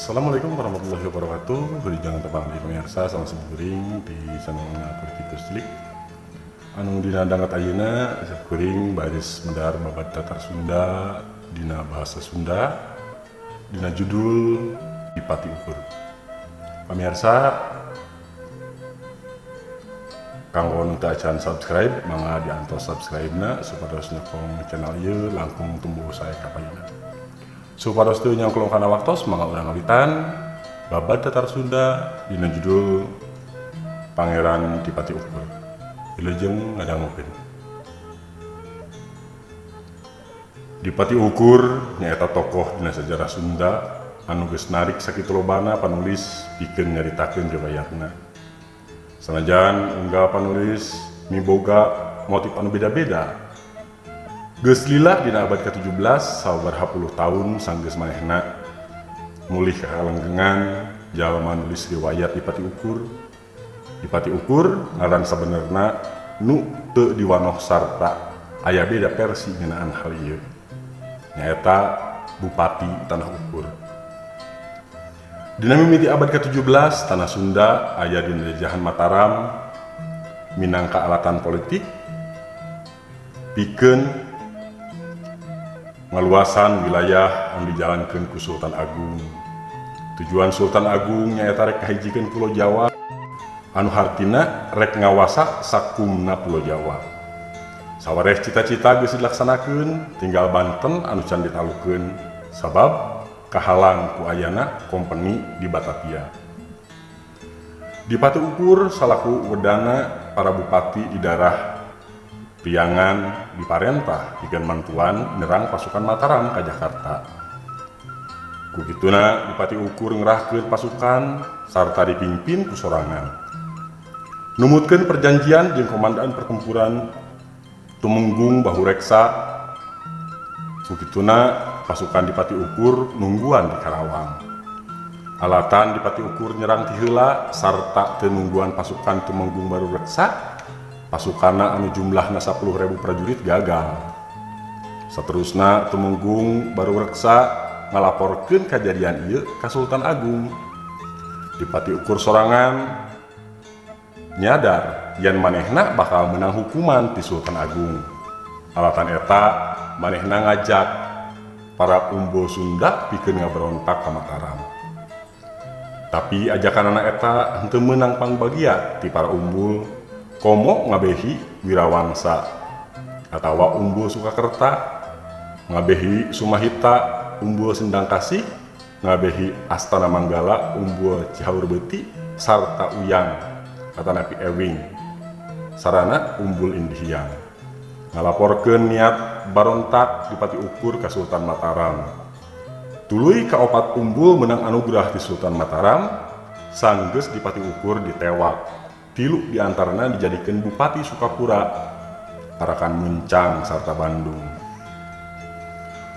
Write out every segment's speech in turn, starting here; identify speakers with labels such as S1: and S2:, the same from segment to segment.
S1: Assalamualaikum warahmatullahi wabarakatuh. Wilujeng tepang di pemirsa sama simkuring di channel Politikus Cilik. Anu dina danget ayeuna kuring baris medar babad tatar Sunda dina bahasa Sunda dina judul Dipati Ukur. Pemirsa, kanggo nu teu acan subscribe, mangga diantos subscribe-na supados nyokong channel ieu langkung tumbuh sae kapayuna. Supados teu nyangklong kana waktos, mangga urang ngawitan babad tatar Sunda dina judul Pangeran Dipati Ukur. Wilujeng ngadangukeun. Dipati Ukur nyaeta tokoh dina sejarah Sunda anu geus narik sakitu lobana panulis pikeun nyaritakeun riwayatna. Sanajan unggal panulis miboga motif anu beda-beda. Geus lila dina abad ke-17 sababaraha puluh tahun sanggeus manehna mulih ka kalenggengan jalma nulis riwayat Dipati Ukur. Dipati Ukur ngaran sabenerna nu teu diwanoh sarta aya beda versi ngeunaan hal ieu. Nyaeta Bupati Tanah Ukur. Dina mimiti abad ke-17 tanah Sunda aya dina jajahan Mataram minangka alatan politik pikeun ngaluasan wilayah anu dijalankeun ku Sultan Agung. Tujuan Sultan Agung nyaeta rek kahijikeun Pulau Jawa anu hartina rek ngawasa sakumna Pulau Jawa. Sawareh cita-cita geus dilaksanakeun, tinggal Banten anu can ditalukeun sabab kahalang ku ayana kompeni di Batavia. Dipati Ukur salaku wedana para bupati di daerah Priangan diparentah pikeun mantuan nyerang pasukan Mataram ka Jakarta. Ku kituna Dipati Ukur ngerahkeun pasukan sarta dipimpin ku sorangan. Numutkeun perjanjian jeung komandan pertempuran Tumenggung Bahureksa, ku kituna pasukan Dipati Ukur nungguan di Karawang. Alatan Dipati Ukur nyerang ti heula sarta teu nungguan pasukan Tumenggung Bahureksa, pasukanna anu jumlahna 10.000 prajurit gagal. Saterusna Tumenggung Bahureksa ngalaporkeun kajadian ieu ka Sultan Agung. Dipati Ukur sorangan nyadar yen manehna bakal menang hukuman ti Sultan Agung. Alatan eta manehna ngajak para umbul Sunda pikeun ngaberontak ka Mataram. Tapi ajakanana eta henteu meunang pangbagia ti para umbul, komo ngabehi Wirawangsa atawa Umbul Sukakerta, ngabehi Sumahita Umbul Sendang Kasih, ngabehi Astana Manggala Umbul Cihaurbeuti sarta Uyang atanapi Ewing sarana Umbul Indihiang. Ngalaporkeun niat barontak Dipati Ukur ka Sultan Mataram. Tuluy kaopat umbul menang anugerah ti Sultan Mataram, sanggeus Dipati Ukur ditewak. Tilu diantarana dijadikeun Bupati Sukapura, Parakan Muncang sarta Bandung.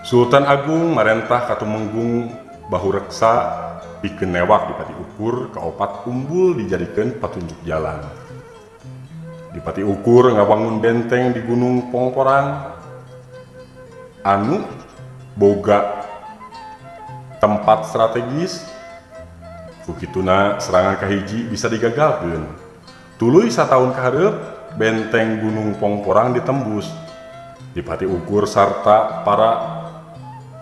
S1: Sultan Agung marentah ka Tumenggung Bahureksa pikeun newak Dipati Ukur, kaopat umbul dijadikeun patunjuk jalan. Dipati Ukur ngabangun benteng di Gunung Pongporang anu boga tempat strategis. Ku kituna serangan kahiji bisa digagalkeun. Tuluy sataun kahareup benteng Gunung Pongporang ditembus. Dipati Ukur sarta para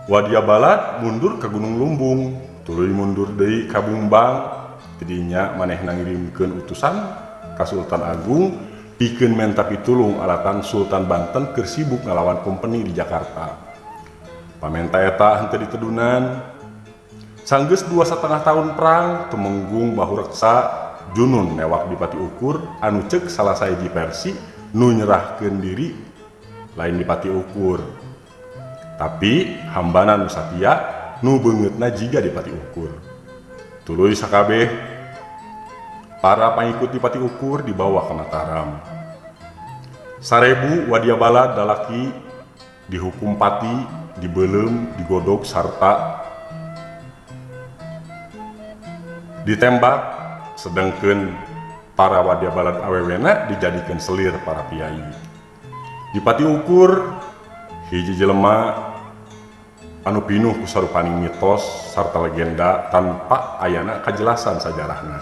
S1: Wadia Balad mundur ke Gunung Lumbung, tuluy mundur deui ka Bumbang. Tidinya manehna ngirimkeun utusan ka Sultan Agung pikeun menta pitulung alatan Sultan Banten keur sibuk ngalawan kompeni di Jakarta. Pamenta eta henteu ditedunan. Sanggeus 2,5 tahun perang, Tumenggung Bahureksa junun newak Dipati Ukur anu ceuk salah sahiji versi nu nyerahkeun diri lain Dipati Ukur. Tapi hambana nu satia nu beungeutna jiga Dipati Ukur. Tuluy sakabeh para pangikut Dipati Ukur dibawa ke Mataram. 1.000 wadia balad lalaki dihukum pati, dibeuleum, digodog sarta ditembak, sedangkan para wadia balad awewena dijadikan selir para piai. Dipati Ukur hiji jelema anu pinuh ku sarupaning mitos sarta legenda tanpa ayana kajelasan sajarahna.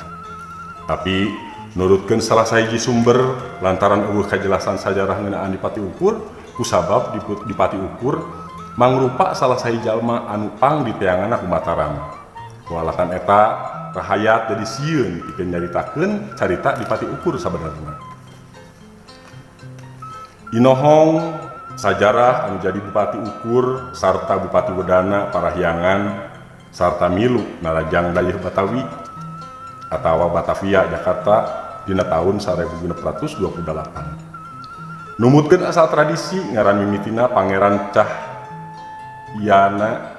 S1: Tapi nurutkeun salah sahiji sumber lantaran euweuh kajelasan sajarah ngeunaan Dipati Ukur kusabab Dipati Ukur mangrupa salah sahiji jalma anu pang diteanganna ku Mataram. Ku alasan eta rahayat jadi sieun pikeun nyaritakeun carita Dipati Ukur sabenerna. Inohong sajarah anu jadi Bupati Ukur sarta Bupati Wedana Parahyangan sarta milu Narajang Dayeuh Batawi atawa Batavia Jakarta dina tahun 1628. Numutkeun asal tradisi ngaran mimitina Pangeran Cahyana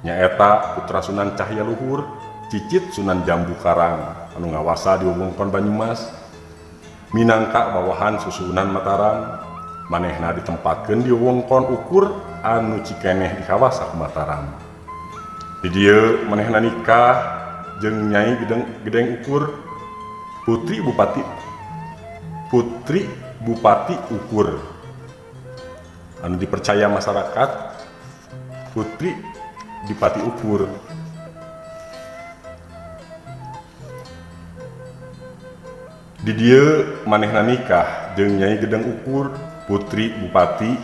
S1: nyaeta putra Sunan Cahya Luhur cicit Sunan Jambu Karang anu ngawasa di wewengkon Banyumas minangka bawahan Susuhunan Mataram. Manehna ditempatkeun di wewengkon Ukur anu cikeneh di kawasa ku Mataram. Di dieu manehna nikah jeung Nyai Gedeng Ukur, putri Bupati Ukur anu dipercaya masyarakat putri Dipati Ukur. Di dieu manehna nikah jeung Nyai Gedeng Ukur, putri Bupati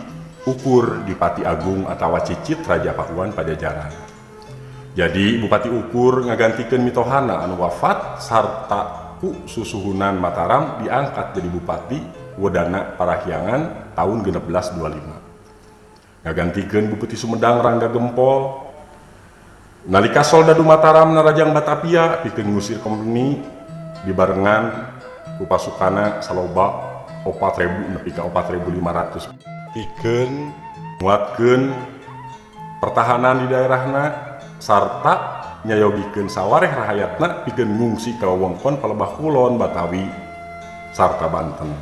S1: Ukur Dipati Agung atawa cicit Raja Pakuan Pajajaran. Jadi Bupati Ukur ngagantikeun mitohana anu wafat sarta ku Susuhunan Mataram diangkat jadi Bupati Wedana Parahyangan tahun 1625. Ngagantikeun Bupati Sumedang Rangga Gempol. Nalika soldadu Mataram narajang Batavia pikeun ngusir kompeni dibarengan ku pasukana saloba 4.000 nepi ka 4.500 pikeun nguatkeun pertahanan di daerahna sarta nyayogikeun sawareh rahayatna pikeun ngungsi ka wewengkon Palebah Kulon, Batawi sarta Banten.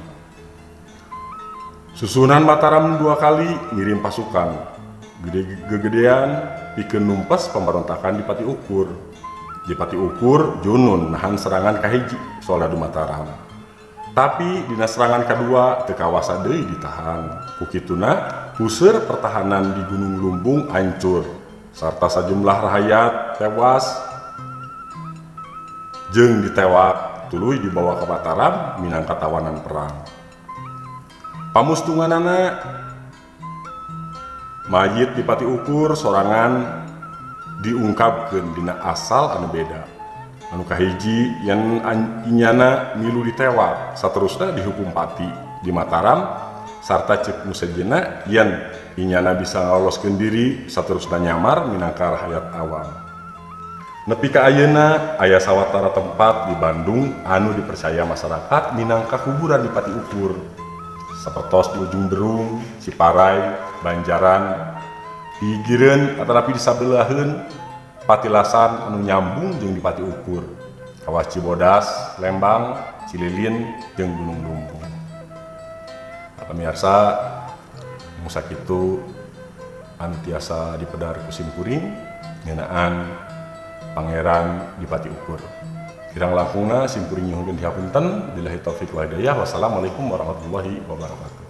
S1: Susunan Mataram dua kali ngirim pasukan gede gegedean pikeun numpes pemberontakan Dipati Ukur. Dipati Ukur junun nahan serangan kahiji soldadu Mataram. Tapi dina serangan kedua teu kawasa deui ditahan. Ku kituna puseur pertahanan di Gunung Lumbung hancur sarta sajumlah rahayat tewas jeung ditewak tuluy dibawa ke Mataram minangka tawanan perang. Pamustunganana mayit Dipati Ukur sorangan diungkapkeun dina asal anu beda. Anu kahiji yen inyana milu ditewak saterusna dihukum pati di Mataram sarta ceuk nu sejenna yen inyana bisa ngaloloskeun diri saterusna nyamar minangka rahayat awam. Nepi ka ayeuna aya sawatara tempat di Bandung anu dipercaya masyarakat minangka kuburan Dipati Ukur. Sapertos di Ujung Berung, Ciparai, Banjaran, digigireun atanapi disabeuaheun patilasan anu nyambung jeung Dipati Ukur. Kawas Cibodas, Lembang, Cililin jeung Gunung Lumbung. Pamirsa, mung sakitu anu tiasa dipedar ku simkuring ngeunaan Pangeran Dipati Ukur. Kirang langkungna simkuring nyuhunkeun dihapunten. Billahi taufik wal hidayah. Wassalamualaikum warahmatullahi wabarakatuh.